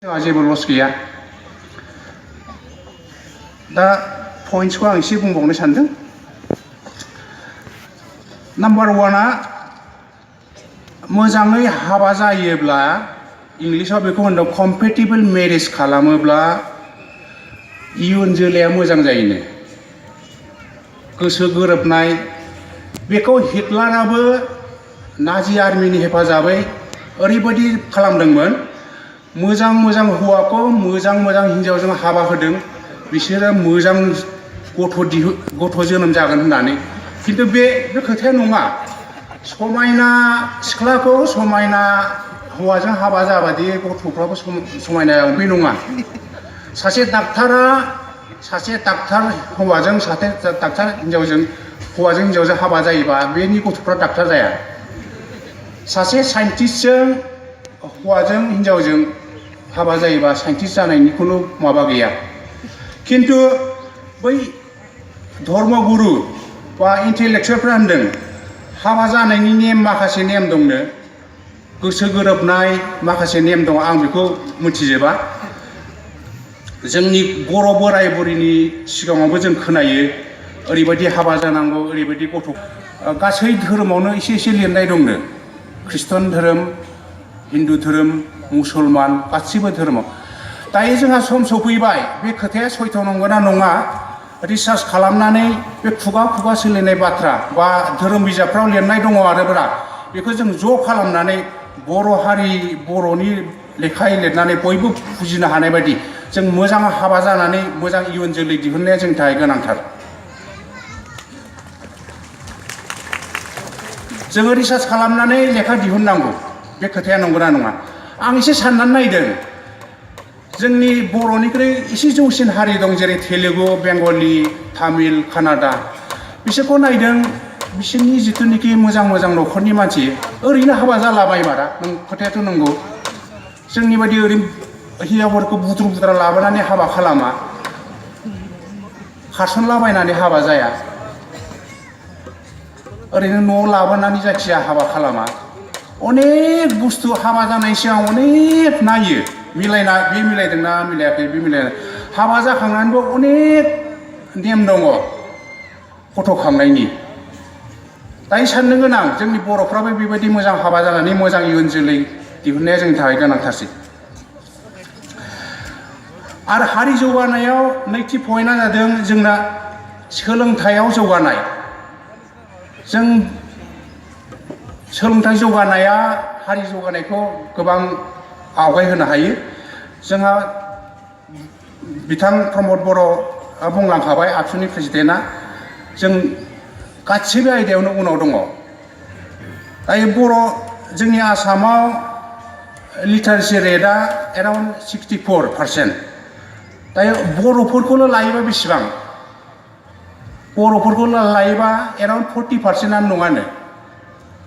जेबो लस गैया। दा पइन्ट्सखौ आं एसे बुंबावनो सानदों। नाम्बार वानआ मोजाङै हाबा जायोब्ला इंलिसाव बेखौ होनदों कम्पेटिबल मेरिज खालामोब्ला इयुन जोलैया मोजां जायोनो। गोसो गोरोबनाय बेखौ हिटलाराबो नाजी आर्मिनि हेफाजाबै ओरैबायदि खालामदोंमोन, मोजां मोजां हौवाखौ मोजां मोजां हिन्जावजों हाबा होदों, बिसोरो मोजां गथ' जोनोम जागोन होननानै। खिन्थु बे खोथाया नङा। समायना सिख्लाखौ समायना हौवाजों हाबा जाबादि गथ'फ्राबो समायना जागोन बे नङा। सासे डाक्टार हौवाजों सासे डाक्टार हिन्जावजों हौवाजों हिन्जावजों हाबा जायोबा बेनि गथ'फ्रा डाक्टार जाया। सासे साइन्टिस्टजों हौवाजों हिन्जावजों हाबा जायोबा साइन्टिस्ट जानायनि खुनु माबा गैया। खिन्थु बै धर्मगुरु बा इन्टेलेक्सुवेलफ्रा होनदों हाबा जानायनि माखासे नेम दंनो, गोसो गोरोबनाय माखासे नेम दं, आं बेखौ मिथिजोबा। जोंनि बर' बोराय बुरिनि सिगाङावबो जों खोनायो ओरैबायदि हाबा जानांगौ, ओरैबायदि गथ'। गासै धोरोमावनो एसे एसे लिरनाय दंनो, ख्रिस्टान धोरोम, हिन्दु धोरोम, मुसलमान गासिबो धोरोमाव। दायो जोंहा सम सफैबाय बे खोथाया सैथ' नंगौना नङा रिसार्च खालामनानै बे खुगा खुगा सोलिनाय बाथ्रा बा धोरोम बिजाबफ्राव लिरनाय दङ आरोब्ला बेखौ जों ज' खालामनानै बर' हारि बर'नि लेखायै लिरनानै बयबो बुजिनो हानाय बायदि जों मोजां हाबा जानानै मोजां इयुन जोलै दिहुननाया जोंनि थाखाय गोनांथार। जोङो रिसार्च खालामनानै लेखा दिहुननांगौ, बे खोथाया नंगौना नङा। आं एसे साननानै नायदों, जोंनि बर'निख्रुइ एसे जौसिन हारि दं जेरै तेलुगु, बेंगलि, तामिल, कान्नाडा। बिसोरखौ नायदों, बिसोरनि जिथुनिखि मोजां मोजां न'खरनि मानसि ओरैनो हाबा जालाबायमारा, खोथायाथ' नंगौ। जोंनि बायदि ओरैनो हिनजावफोरखौ बुद्रु बुद्रा लाबोनानै हाबा खालामा, खारसनलाबायनानै हाबा जाया, ओरैनो न'आव लाबोनानै जायखिया हाबा खालामा। अनेक बुस्थु हाबा जानायनि सिगां अनेक नायो, मिलायना बे मिलायदोंना मिलायाखै, बे मिलायना। हाबा जाखांनानैबो अनेक नेम दङ गथ' खांनायनि। दायो साननो गोनां जोंनि बर'फ्राबो बेबायदि मोजां हाबा जानानै मोजां इयुन जोलै दिहुननाया जोंनि थाखाय गोनांथारसै। आरो हारि जौगानायाव नैथि पइन्टआ जादों जोंना सोलोंथाइयाव जौगानाय। जों सोलोंथाइ जौगानाया हारि जौगानायखौ गोबां आवगायहोनो हायो। जोंहा बिथां प्रमद बर'आ बुंलांखाबाय, आबसुनि प्रेसिडेन्टआ, जों गासिबो आयदायावनो उनाव दङ। दायो जोंनि आसामाव लिटारेसि रेटआ एराउन्ड 64%। दायो बर'फोरखौल' लायोबा बेसेबां? बर'फोरखौ लायोबा एराउन्ड 40%आनो नङानो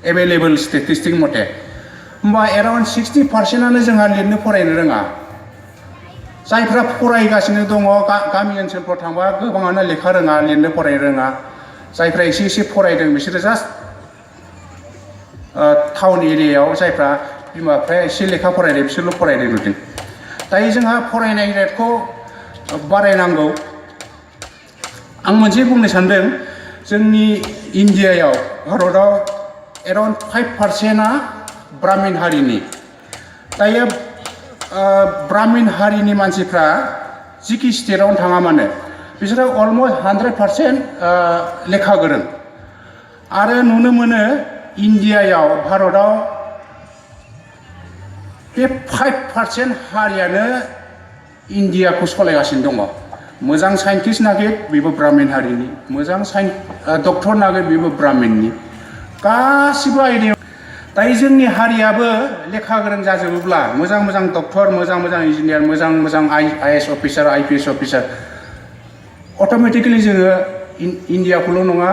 एभेलेबल स्टेटिस्टिक मथे। होमबा एराउन्ड 60%आनो जोंहा लिरनो फरायनो रोङा। जायफ्रा फरायगासिनो दङ गामि ओनसोलफ्राव थांबा गोबाङानो लेखा रोङा, लिरनो फरायनो रोङा। जायफ्रा एसे एसे फरायदों बिसोरो जास्ट टाउन एरियायाव जायफ्रा बिमा बिफाया एसे लेखा फरायनाय बिसोरल' फरायनाय नुदों। दायो जोंहा फरायनाय रेटखौ बारायनांगौ। आं मोनसे बुंनो सानदों, जोंनि इन्डियायाव भारतआव एराउन्ड 5%आ ब्राह्मिन हारिनि। दायो ब्राह्मिन हारिनि मानसिफ्रा जिखि स्टेटआवनो थाङा मानो बिसोरो अलमस्ट 100% लेखा गोरों। आरो नुनो मोनो इन्डियायाव भारतआव बे 5% हारियानो इन्डियाखौ सालायगासिनो दङ। मोजां साइन्टिस्ट नागिर बेबो ब्राह्मिन हारिनि, मोजां डक्टर नागिर बेबो ब्राह्मिननि, गासिबो आयदायाव। दायो जोंनि हारियाबो लेखा गोरों जाजोबोब्ला मोजां मोजां डक्टर, मोजां मोजां इन्जिनियार, मोजां मोजां IAS officer, IPS officer, automatically जोङो इन्डियाखौल' नङा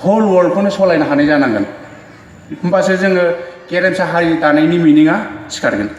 हल वर्ल्डखौनो सालायनो हानाय जानांगोन। होमबासो जोङो गेरेमसा हारि दानायनि मिनिङा सिखारगोन।